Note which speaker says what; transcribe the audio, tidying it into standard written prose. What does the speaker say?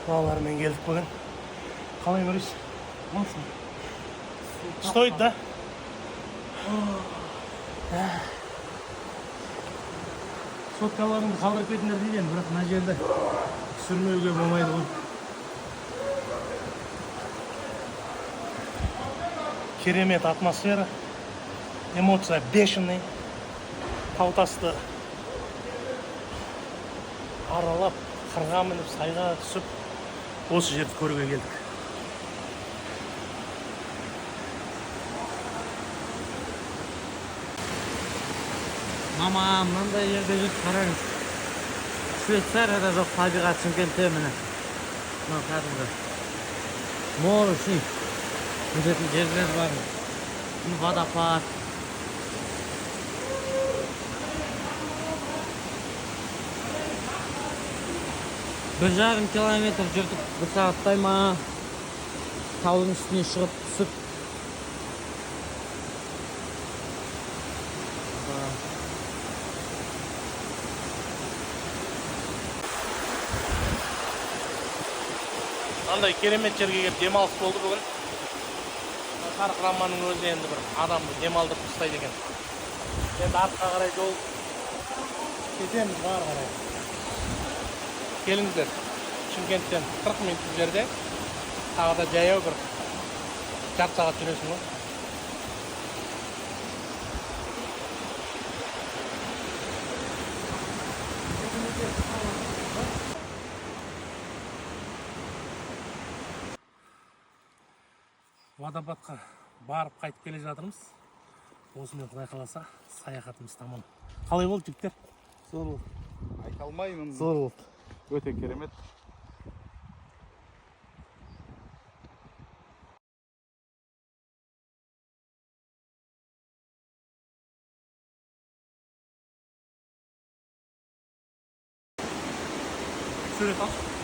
Speaker 1: Балалармен келдік бүгін. Қалай, Борис? Стоит, да? Соткаларыңды қалдырып кетіңдер дейді енді, бірақ мына жерде түсірмеуге болмайды ғой. Керемет атмосфера, эмоция бешеный. Тау тасты аралап, қырға мініп, сайға түсіп, осы жерді көруге келдік.
Speaker 2: Мама, мынандай жерде жүріп қараңыз. Швейцарияда жоқ табиғат Шымкентте, міне. Мынау кәдімгі море, жүретін жерлер бар. Міне, водопад. 1,5 километр жүрдік, бір сағаттай ма, таудың үстіне шығып түсіп.
Speaker 1: Андай керемет жерге келіп демалыс болды бүгін. Сарқыраманың өзі енді бір адамды демалдырып тастайды екен. Енді артқа қарай жол кетеміз ғой ары қарай. Келіңіздер, Шымкенттен 40 минуттық жерде, тағы да жаяу бір жарты сағат жүресің ғой. Водопадқа барып қайтып келе жатырмыз. Осымен, құдай қаласа, саяхатымыз тамам. Қалай болды, жігіттер?
Speaker 2: Зор болды.
Speaker 3: Айта алмаймын.
Speaker 2: Зор болды.
Speaker 3: Өте керемет.
Speaker 1: Сурет алшы.